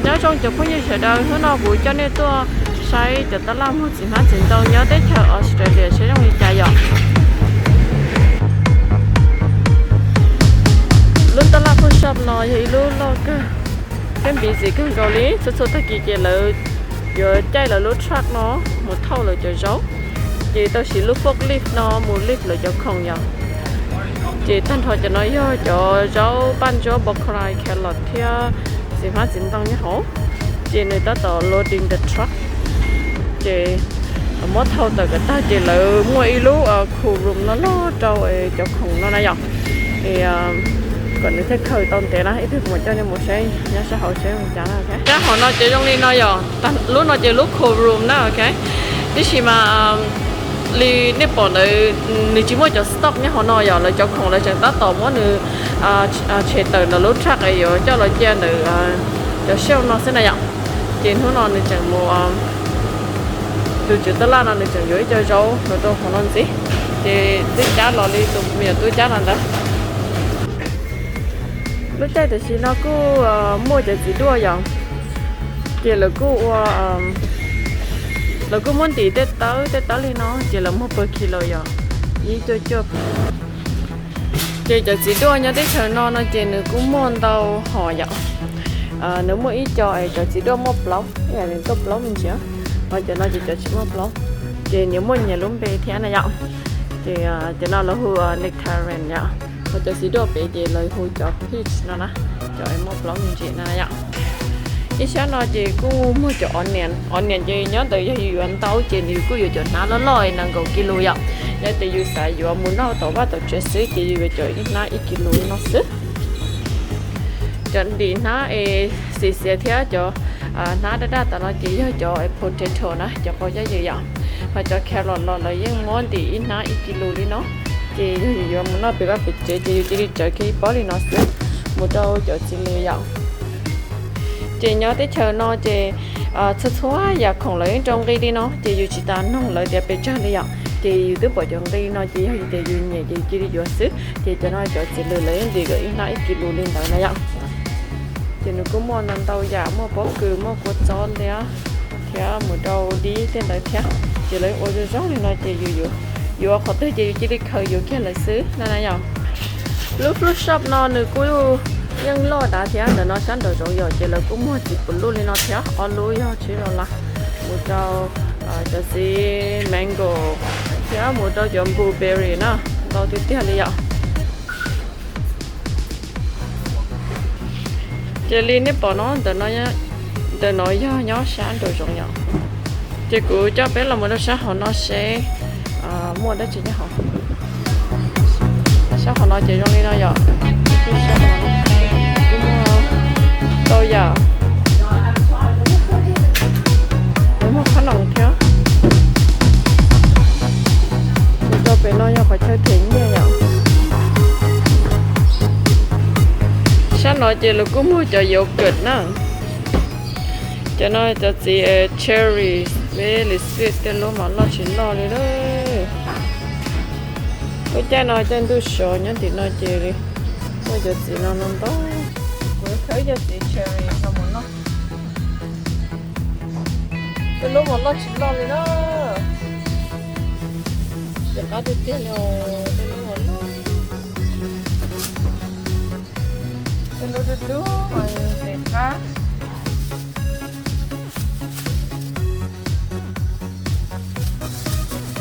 Nyob zoo cov phooj ywg sawv daws, hnub no kuv coj nej tuaj saib cov tab laj muag txiv hmab txiv ntoo nyob teb chaws Australia saib zoo li cas yom. Lub tab laj food shop no yog ib lub loj kawg, thiab busy kawg nkaus li. Txhua txhua tag kis ces lawv yuav caij lawv lub truck no mus thauj lawv cov zaub, ces tau siv lub forklift no mus lift lawv cov khoom yom. Ces tag nrho cov no yog cov zaub, paj ntsuab, broccoli, carrot thiab txiv hmab txiv ntoo nyob hauv. Ces nws tab tom loading the truck, ces muab thauj tawm kom tag ces lawv muaj ib lub cool room loj loj rau cov khoom no na yom. Kom nws thiaj khaws tau ntev na, ib pliag kuv mam coj nej mus saib nyob sab hauv seb zoo li cas na. Sab hauv no ces zoo li no yom, lub no ces lub cool room na, ok. Tiam sis mas li nej pom ntawd, nws tsis muaj cov stock nyob hauv no yom, lawv cov khoom lawv tseem tab tom muab nws tshem tawm ntawm lub truck es yuav coj los cia ntawm cov shelf no xwb na yom. Ces hnub no nws tseem mus, tus tswv tab laj no nws tseem yuav ib co zaub los rau hauv no ntxiv, ces twb cab los li tus me nyuam tub cab los ntawd. Lub caij tam sim no kuj muaj cov txiv duaj yom, ces lawv kuj ua, lawv kuj muab ntim tej tawb tej tawb li no ces lawv muag per kilo yom, ib cuaj cuaj. Ces cov txiv duaj nyob teb chaws no no ces nws kuj muaj ntau hom yom. Nws muaj ib co es cov txiv duaj muaj plaub, ib yam li tuaj plaub me ntsis, ho cov no ces cov tsis muaj plaub, ces nws muaj nyias lub npe thiab na yom. Ces cov no lawv hu nectarine yom, ho cov txiv duaj pem ces lawv hu cov peach no na, cov muaj plaub me ntsis no na yom. Ib sab no ces kuj muag cov onion, onion ces nyob ntawd yog yus yuav ntau ces nws kuj yuav cov hnab loj loj nees nkaum kis lus yom. Yog tias yus xav yuav mus noj tom vaj tom tsev xwb ces yus yuav cov ib hnab ib kis lus no xwb. Cov ntim hnab es xiav xiav thiab cov hnab daj daj tas no ces yog cov potato na, cov qau caj yws yom. Ho cov carrot los lawv yeej muab ntim ib hnab ib kis lus li no. Ces yog yus yuav mus noj pem vaj pem tsev ces yus cia li tsawv kiag ib pob li no xwb, mus rau cov txiv lws yom. Ces nyob teb chaws no ces txhua txhua yam khoom lawv yeej rau nqi li no ces yus tsis tas noog lawv tias pes tsawg li yom. Ces yus twb pom cov nqi no ces yog tias yus nyiam ces yus cia li yuav xwb. Ces cov no cov txiv lws lawv yeej ntim kom ib hnab ib kis lus li ntawd na yom. Ces nws kuj muaj ntau ntau yam, muaj pob kws, muaj kua txob ntiab, thiab mus rau dib tej ntawd thiab. Ces lawv ua zoo zoo li no ces yus yuav qhov twg ces yus cia li khaws yuav kiag lawv xwb na na yom. Lub fruit shop no nws kuj yeej loj dav thiab, ntawm no sab nraum zoov yom ces lawv kuj muag txiv puv luj li no thiab, ob lub yog tsib dollar, mus rau cov txiv mango thiab mus rau cov blueberry na, ntau tiag tiag li yom. Ces li nej pom no, ntawm no yog nyob sab nraum zoov yom. Ces kuv coj peb los mus rau sab hauv no seb muaj dab tsi nyob hauv. Sab hauv no ces zoo li no yom. Kuj muaj ntau yam, muaj qhab noom thiab. Mus rau pem no yog qhov chaw them nyiaj yom. Sab no ces lawv kuj muag cov yogurt na. Cov no cov txiv cherry, very sweet, tej lub mas loj tsis loj li lawm. Lub caij no caij ntuj sov nyob tim no ces muaj cov txiv no no ntau. Kuv khawb cov txiv cherry no mus noj. Tej lub mas loj tsis loj li na. Ces qab tiag tiag li, tej lub mas loj. Tej lub dub dub mas ces qab.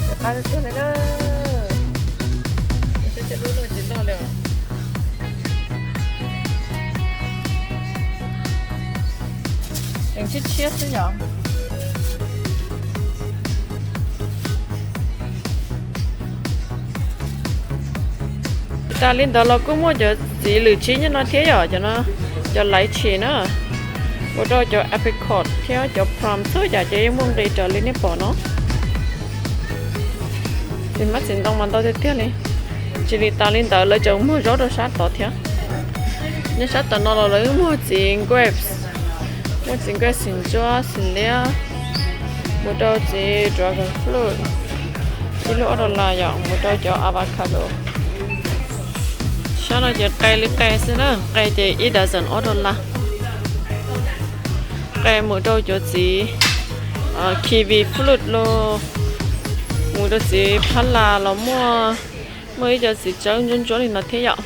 Ces qab tiag tiag li na. Tej lub loj tsis loj li. Tseem tshiab tshiab xwb yom. Tas li ntawd los kuj muaj cov txiv lwm tsib nyob no thiab yom, cov no, cov laiv tshis na, ua rau cov apricot thiab cov plum txhua yam ces yeej muaj nqi raws li nej pom no. Txiv hmab txiv ntoo mas ntau tiag tiag li. Tsis li tas li ntawd lawv tseem muag zaub rau sab tod thiab. Nyob sab tom no los lawv muag txiv grapes, muaj txiv grapes, xim ntsuab, xim liab, mus rau txiv dragon fruit, ib lub ob dollar yom, mus rau cov avocado. Sab no ces qe li qe xwb na, qe ces ib dozen ob dollar. Qe mus rau cov txiv kiwi fruit los, mus rau txiv phab las los muaj, muaj ib co txiv tsawb ntsuab ntsuab li no thiab yom.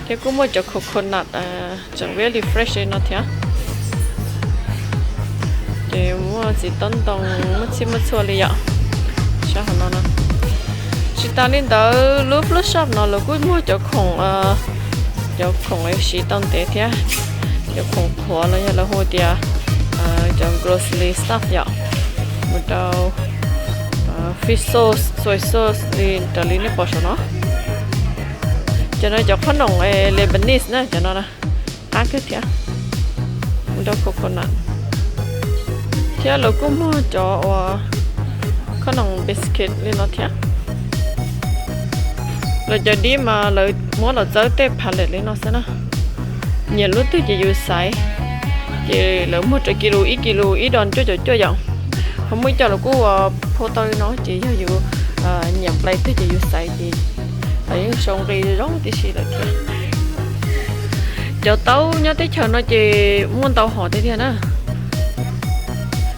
Thiab kuj muaj cov coconut tseem very fresh li no thiab. Ces muaj txiv taub ntoo, muaj txhij muaj txhua li yom. Saib hauv no no. Tsis tas li ntawd lub fruit shop no lawv kuj muag cov khoom, cov khoom siv tau ntev thiab, cov khoom qhuav los yog lawv hu tias cov grocery stuff yom, mus rau fish sauce, soy sauce li raws li nej pom saum no. Cov no cov khob noom Lebanese na, cov no na, qab kawg thiab, mus rau coconut. Thiab lawv kuj muag cov uas khob noom biscuit li no thiab. Lawv cov dib mas lawv muab los txawb tej pallet li no xwb na. Nyiam lub twg ces yus xaiv. Ces lawv muag raws kis lus, ib kis lus ib dos cuaj caum cuaj yom. Ho muaj ib co lawv kuj ua phua tau li no ces yog yus nyiam nplai twg ces yus xaiv ces lawv yeej sau nqi zoo tib si lawm thiab. Cov taub nyob teb chaws no ces muaj ntau hom tiag tiag na.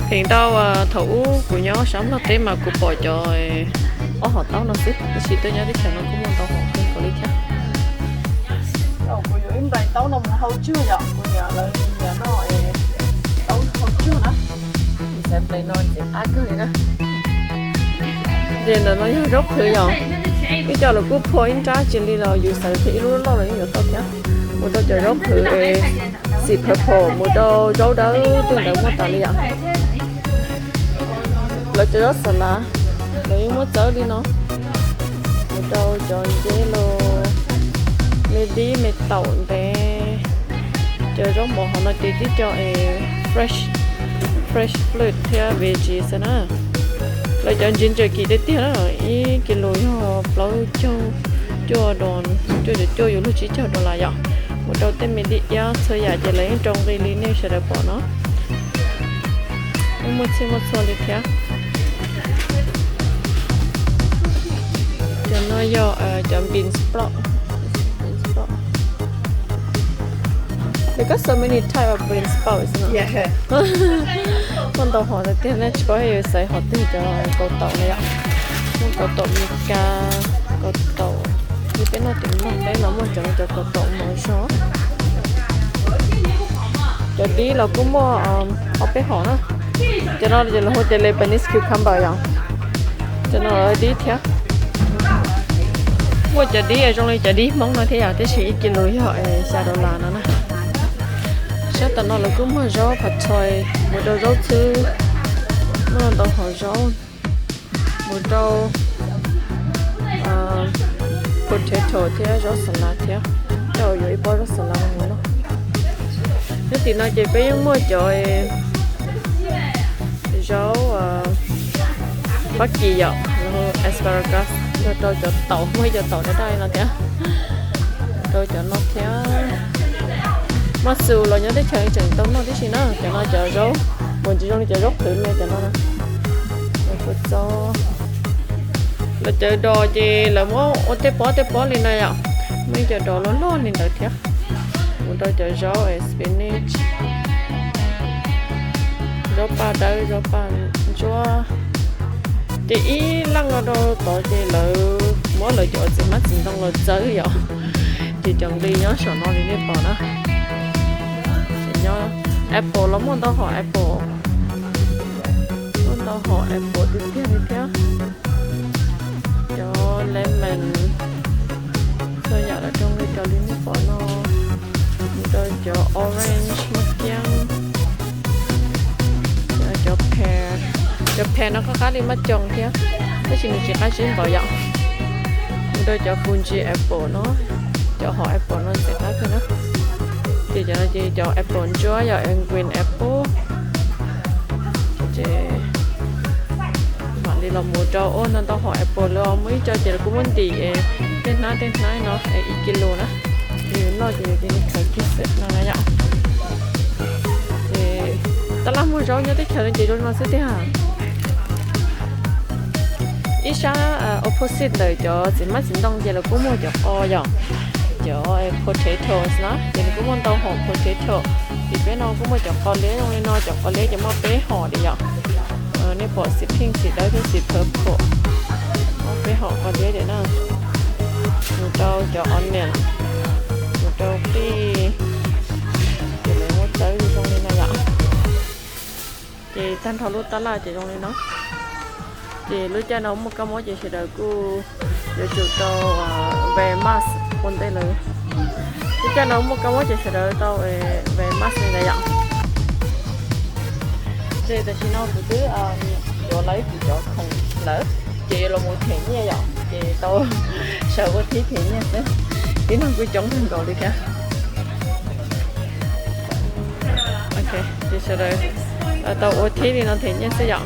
Feem ntau thaum ub kuv nyob sab Nplog teb mas kuv pom cov ob hom taub no xwb, tab sis tuaj nyob teb chaws no kuj muaj ntau hom kawg nkaus li thiab. Kuv yuav ib nplai taub no mus hau tsug yom, kuv nyiam lawv nyiam noj taub hau tsug na. Xaiv nplai no ces qab kawg li na. Ces ntawm no yog zaub qhwv yom. Ib co lawv kuj phua ib nrab tsis li los yus xaiv thiab, ib lub loj los yeej yuav tau thiab. Mus rau cov zaub qhwv xim purple, mus rau zaub dawb tej ntawd muaj tas li yom. Lawv cov zaub xas lav lawv yeej muab txawb li no. Mus rau cov nceb los, me dib me taum ntev. Cov zaub mov hov no ces tib co es fresh, fresh fruit thiab veggie xwb na. Lawv cov ginger kim tiag tiag na, ib kis lus yog plaub caug cuaj, cuaj caum cuaj yus lub tsib caug dollar yom. Mus rau tej me dib iab txhua yam ces lawv yeej rau nqi li nej sawv daws pom no. Yeej muaj txhij muaj txhua li thiab. Cov no yog cov bean sprout. They got so many type of bean sprouts. Muaj ntau hom tiag tiag, nej tsis paub yuav xaiv hom twg. Cov kaus taum no yom, muaj kaus taum Meskas, kaus taum li peb noj tim Nplog peb los muaj cov, cov kaus taum mov zog. Cov dib los kuj muaj ob peb hom na. Cov no ces lawv hu tias Lebanese cucumber yom. Cov no dib thiab. Muaj cov dib zoo li cov dib Hmoob no thiab yom, tab sis ib kis lus yog xya dollar no na. Sab tom no lawv kuj muag zaub phav thoi, mus rau zaub txhwb, muaj ntau hom zaub, mus rau potato thiab zaub xas lav thiab. Coj yuav ib pob zaub xas lav mus noj. Nyob tim no ces peb yeej muaj cov zaub Fab Kis yom, asparagus, nrog rau cov taum, muaj ib co taum daj daj no thiab, rau cov no thiab. Maj xus los nyob teb chaws tseem tau noj tib si na, cov no cov zaub, mus tsis zoo li cov zaub qhwv li cov no. Lawv cov dos ces lawv muab ua tej pob tej pob li na yom, muaj ib co dos loj loj li ntawd thiab. Mus rau cov zaub spinach, zaub paj dawb, zaub paj ntsuab. Ces ib leej no rau tod ces lawv muab lawv cov txiv hmab txiv ntoo los txawb yom. Ces cov nqi nyob saum no li nej pom na. Ces nyob apple los muaj ntau hom apple, muaj ntau hom apple tiag tiag li thiab. Cov lemon, txhua yam los rau nqi raws li nej pom no. Mus rau cov orange muaj kiab, cov pear, cov pear no qab qab li maj coom thiab, tab sis nws tsis qab zib npaum yom. Mus rau cov Fuji apple no, cov hom apple no ntxim qab kawg na. Ces cov no ces cov apple ntsuab yog green apple. Ces mam li los mus rau ua ntau ntau hom apple, lawv muaj ib co ces lawv kuj muab ntim tej hnab tej hnab no ib kis lus na. Yus noj ces yus cia li khaws kiag xwb no na yom. Ces tab laj muag zaub nyob teb chaws no ces zoo no xwb tiag. Ib sab opposite ntawm cov txiv hmab txiv ntoo ces lawv kuj muag cov qos yom, cov potatoes na, ces lawv kuj muaj ntau hom potato. Tim peb no kuj muaj cov qos liab zoo li no, cov qos liab ces muaj peb hom li yom. Nej pom xim pink, xim dawb thiab xim purple, muaj peb hom qos liab li na. Mus rau cov onion, mus rau qij, ces lawv muab txawb zoo li no yom. Ces tag nrho lub tab laj ces zoo li no. Ces lub caij no muaj kab mob ces sawv daws kuj yuav tsum tau wear mask ua ntej lawm. Lub caij no muaj kab mob ces sawv daws tau wear mask li ntawd yom. Ces tam sim no kuv twb yuav lawv kuv cov khoom lawm, ces yuav los mus them nyiaj yom, ces tau sawv ua thib them nyiaj xwb. Tib neeg kuj coob kawg nkaus li thiab. Ces sawv daws tau ua thib li no them nyiaj xwb yom.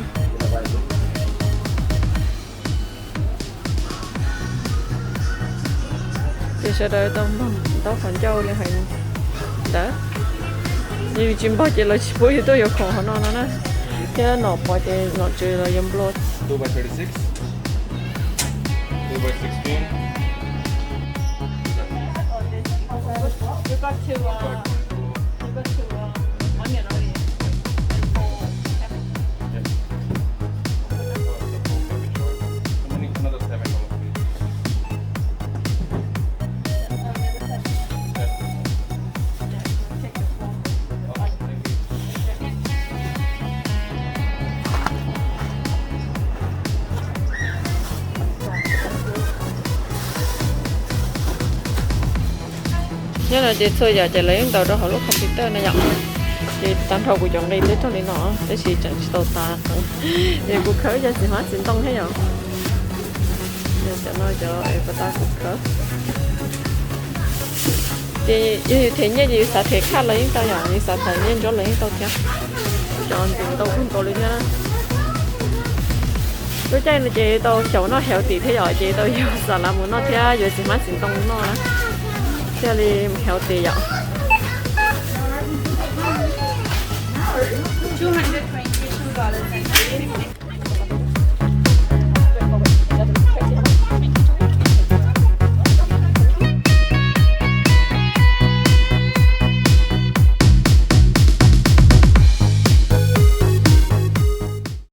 Ces sawv daws tau npog ntaub qhov ncauj li hais ntawd. Yog yus tsis npog ces lawv tsis pub yus tuaj yuav khoom hauv no no na. Thiab nom pov ces nom tswv los yuav nplua. Nyob no ces txhua yam ces lawv yeej ntaus rau hauv lub computer no yom. Ces tag nrho kuv cov nqi twb raug li no, tab sis tseem tsis tau tas. Ces kuv khawb cov txiv hmab txiv ntoo thiab yom. Cov no cov pas tas kuv khawb. Ces yog yus them nyiaj ces yus xav them khaj los yeej tau yom, yus xav them nyiaj ntsuab los yeej tau thiab. Cov ntxim ntau kawg nkaus li thiab na. Lub caij no ces tau xyaum noj healthy thiab yom, ces tau yug xa lav mus noj thiab yuav txiv hmab txiv ntoo noj na, thiaj li healthy yom.